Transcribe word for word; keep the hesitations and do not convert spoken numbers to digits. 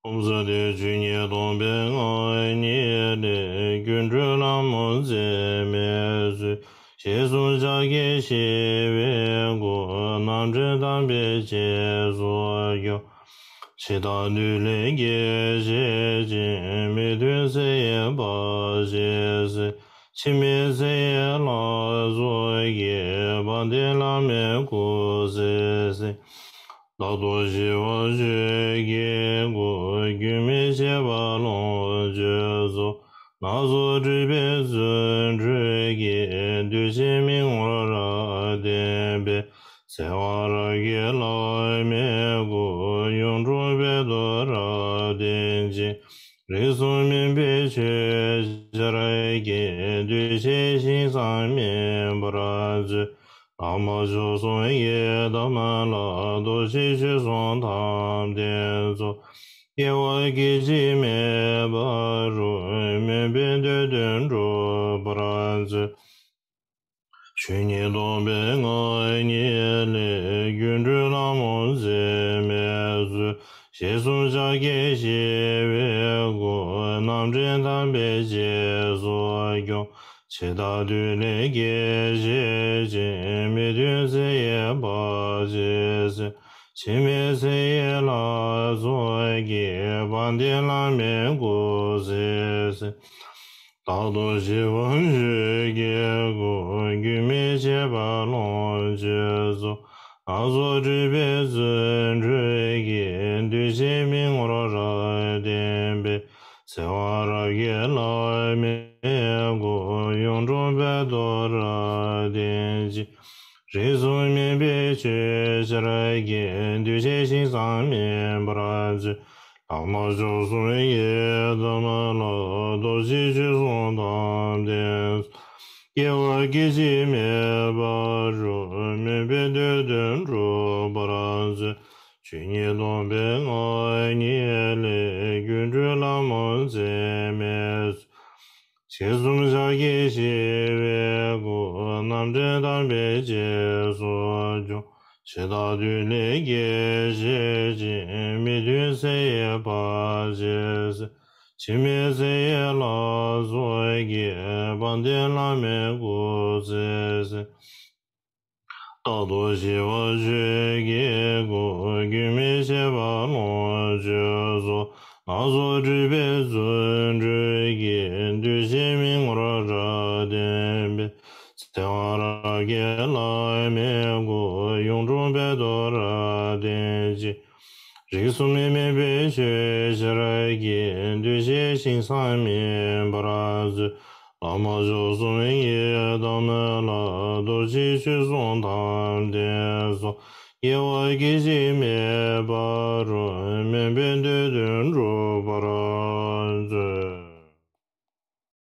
ལྷུང་བཟེད་དེ་ཆོས་ཉིད་སྟོང་པའི་ངང་ཉིད་ལས། སྒྱུ་འཕྲུལ་ལྷ་མོ་མཛེས་མའི་ཚུལ། ཞལ་གསུམ་ཕྱག་གཉིས་ཞི་བའི་སྐུ། རྣམ་འདྲེན་དམ་པའི་རྗེས་སུ་སྐྱོང་། ཕྱི་དང་མཐུན་ལས་སྐྱེས་བྱེད་ཅིང་། མི་མཐུན་ཚེ་ཡི་བར་ཆད་སེལ། འཆི་མེད་ཚེ་ཡི་ལྷ་མཚོ་སྐྱེས། དཔལ་ལྡན་བླ་མའི་སྐུ་ཚེ་བསྲིང་། རྟག་ཏུ་ཞི་བ་ཆོས་ཀྱི་སྐུ། རྒྱུན་མི་འཆད་པར་ལོངས་སྤྱོད་རྫོགས། སྣ་ཚོགས་སྤྲུལ་པའི་རྫུ་འཕྲུལ་གྱིས། འདུས་བྱས་མི་མངོན་རབ་བརྟན་པའི། ཚེ་དབང་རབ་རྒྱས་བླ་མའི་སྐུ། གཡུང་དྲུང་དཔལ་རྡོར་རབ་བརྟན་ཅིང་། རིགས་གསུམ་སྨིན་པའི་ཆོས་ཆར་རྒྱས། འདུས་བྱས་ཞིང་སངས་སྨིན་པར་མཛོད། བླ་མ་མཆོག་གསུམ་ཡི་དམ་ལ། རྡོ་རྗེ་ཆོས་སྲུང་དམ་ལྡན་ཚོགས། སྐྱེ་བ་སྐད་ཅིག་མེད་པ་རུ། སྨོན་པའི་འདོད་དོན་འགྲུབ་པར་མཛོད། ཆོས་ཉིད་སྟོང་པའི་ངང་ཉིད་ལས། སྒྱུ་འཕྲུལ་ལྷ་མོ་མཛེས་མའི་ཚུལ། ཞལ་གསུམ་ཕྱག་གཉིས་ཞི་བའི་སྐུ། རྣམ་འདྲེན་དམ་པའི་རྗེས་སུ་སྐྱོང་། ཕྱི་དང་མཐུན་ལས་སྐྱེས་བྱེད་ཅིང་། མི་མཐུན་ཚེ་ཡི་བར་ཆད་སེལ། འཆི་མེད་ཚེ་ཡི་ལྷ་མཚོ་སྐྱེས། དཔལ་ལྡན་བླ་མའི་སྐུ་ཚེ་བསྲིང་། རྟག་ཏུ་ཞི་བ་ཆོས་ཀྱི་སྐུ། རྒྱུན་མི་འཆད་པར་ལོངས་སྤྱོད་རྫོགས། སྣ་ཚོགས་སྤྲུལ་པའི་རྫུ་འཕྲུལ་གྱིས། འདུས་བྱས་མི་མངོན་རབ་བརྟན་པའི། ཚེ་དབང་རབ་རྒྱས་བླ་མའི་སྐུ། གཡུང་དྲུང་དཔལ་རྡོར་རབ་བརྟན་ཅིང་། རིགས་གསུམ་སྨིན་པའི་ཆོས་ཆར་རྒྱས། འདུས་བྱས་ཞིང་སངས་སྨིན་པར་མཛོད། བླ་མ་མཆོག་གསུམ་ཡི་དམ་ལ། རྡོ་རྗེ་ཆོས་སྲུང་དམ་ལྡན། སྐྱེ་བ་སྐད་ཅིག་མེད་པ་རུ། སྨོན་པའི་འདོད་དོན་འགྲུབ་པར་མཛོད། ཆོས་ཉིད་སྟོང་པའི་ངང་ཉིད་ལས། སྒྱུ་འཕྲུལ་ལྷ་མོ་མཛེས་མའི་ཚུལ། ཞལ་གསུམ་ཕྱག་གཉིས་ཞི་བའི་སྐུ། རྣམ་འདྲེན་དམ་པའི་རྗེས་སུ་སྐྱོང་། ཕྱི་དང་མཐུན་ལས་སྐྱེས་བྱེད་ཅིང་། མི་མཐུན་ཚེ་ཡི་བར་ཆད་སེལ། འཆི་མེད་ཚེ་ཡི་ལྷ་མཚོ་སྐྱེས། དཔལ་ལྡན་བླ་མའི་སྐུ་ཚེ་བསྲིང་། རྟག་ཏུ་ཞི་བ་ཆོས་ཀྱི་སྐུ། རྒྱུན་མི་འཆད་པར་ལོངས་སྤྱོད་རྫོགས། སྣ་ཚོགས་སྤྲུལ་པའི་རྫུ་འཕྲུལ་གྱིས། འདུས་བྱས་མི་མངོན་རབ་བརྟན་པའི། ཚེ་དབང་རབ་རྒྱས་བླ་མའི་སྐུ། གཡུང་དྲུང་དཔལ་རྡོར་རབ་བརྟན་ཅིང་། རིགས་གསུམ་སྨིན་པའི་ཆོས་ཆར་གྱིས། འདུས་བྱས་ཞིང་སངས་སྨིན་པར་མཛོད། བླ་མ་མཆོག་གསུམ་ཡི་དམ་ལ། རྡོ་རྗེ་ཆོས་སྲུང་དམ་ལྡན་སོགས། སྐྱེ་བ་སྐད་ཅིག་མེད་པ་རུ། སྨོན་པའི་འདོད་དོན་འགྲུབ་པར་མཛོད།